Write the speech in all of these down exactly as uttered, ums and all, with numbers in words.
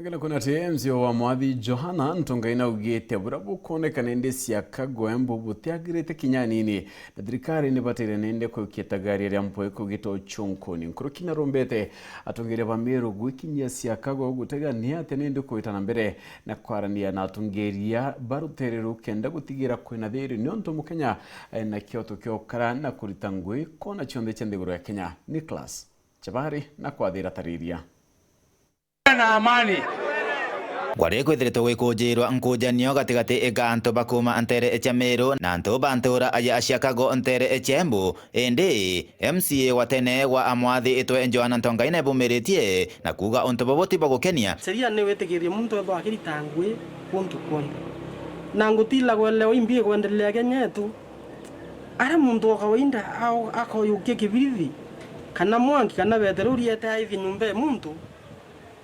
Gena kuna ati M C A wa Mwathi Johana Ntongaine augite buria bukwoneka nindi Siakago Embu butiagirite kinya anini, na thirikari nibataire nindi kuikia itagaria ria mpwi kugita ucunkuni. Nkuruki narumbite atongeria ba Meru gwikinyia Siakago gutega ni atia nindi kuita na mbere na kwaraniria na atongeria ba rutere ruu kenda gutigira kwina thiri, niuntu Mukenya ena kioto kia ukara na kurita ngugi kona cionthe cia nthiguru ya Kenya. Nicholas Chabari na kwathira tariria. Na amani. Kwari kwithiritwe gwikunjirwa nkujanio gatigati ga antu ba kuuma ntere cia Meru na antu ba ntura ya Siakago ntere cia Embu. Indi M C A wa tene wa Amwathi itwe Johana Ntongaine bumiritie na kuuga untu bubu ti bwa gukenia. Sheria ni witikirie muntu ethwa akirita ngui kuntu kwonthe. Na ngutilagwa leo imbi kwendelea Kenya yetu. Ara muntu wa kawaida ao-, akoyukia kibirithi, kana mwanki, kana betero uriete aithi nyumba ya muntu,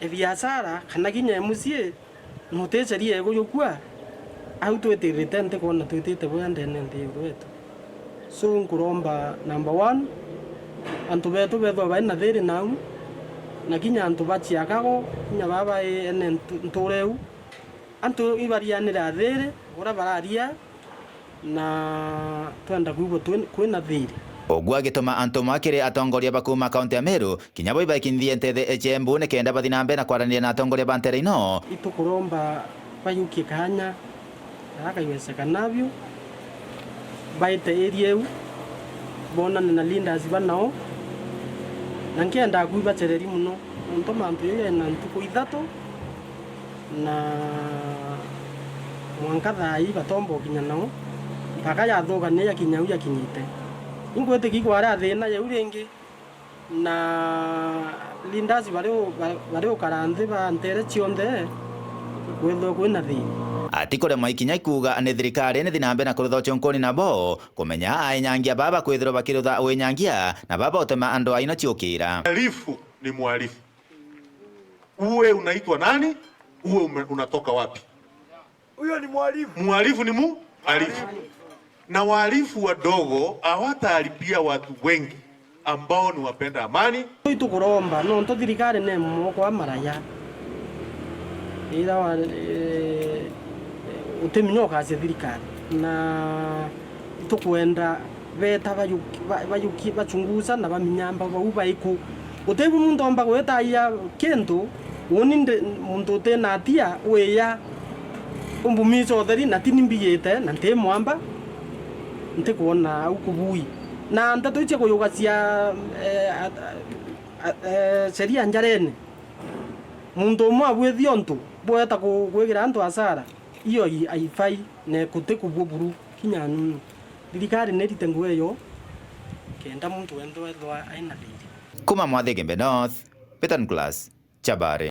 e biashara, kana kinya e mucii, na uti sheria iguyukua, au twitirite ntikwona twitite bwea ndene nthi iguru yetu. So, nkuromba number one, antu betu bethwa bai na thiri nau, na kinya antu ba Siakago, kinya baba ene ntu-, ntura iu, antu ibarianire athiri, uria bararia, na twenda kwigua twi-, kwina thiri. Uguo agituma antu amwe kiri atongoria ba kuuma kaunti ya Meru, kinya bo ibaikinyithie ntere cia Embu nikenda bathi na mbere na kwaraniria na atongoria ba ntere ino. Itukuromba bayukie kanya, garia kaiwesekanabio, baite area iu, bonane na leaders ba nao, na nkienda kwibacereri mono, nontu mantu jau jaina ntuku ithatu, na mwanka thaa ii batomba gukinya nao, mpaka yathugania yakinya au yakinyite. Ingwitikia ikwari a thina jau ringi, na leaders bari u-, ba-, bari ukara nthi ba ntere cionthe, kwithirwa kwina thina. Atikuremwa ikinya ikuuga ni thirikari nithi na mbere na kurutha ucunkuni nabo, kumenya ainyangia baba kwithirwa bakirutha winyangia, na baba utema andu aino ciukira. Mhalifu ni mhalifu. Uwe unaitwa nani? Uwe ume-, unatoka wapi? Huyo ni mhalifu. Mhalifu ni mhalifu. Na wahalifu wadogo hawataharibia watu wengi ambao ni wapenda amani. Itukuromba, nontu thirikari ni moko a maraya. Ira wa-, eh, utiminya ukacia thirikari. Na itukwenda beta bayuki-, ba-, bayuki-, bachunguza na baminyamba bau baiku. Utibu muntu omba gwitaia kintu, uni ndi muntu utina atia, wiya umbumica utheri, na tini mbiyite, na nti mwamba, ntikwona au kubui. Na nteto icia kuyugacia, eh, a-, a-, eh, sheria njarene, muntu umwe abwithia untu bweta ku-, kwigira antu hasara, iyo i-, haifai, na guti kubua buru kinya anunu. Thirikari nirite ngugi eyo, kenda muntu wenthe wethwa aina thiri. Kuma Mwathi Igembe North, Peter Nicholas, Chabari.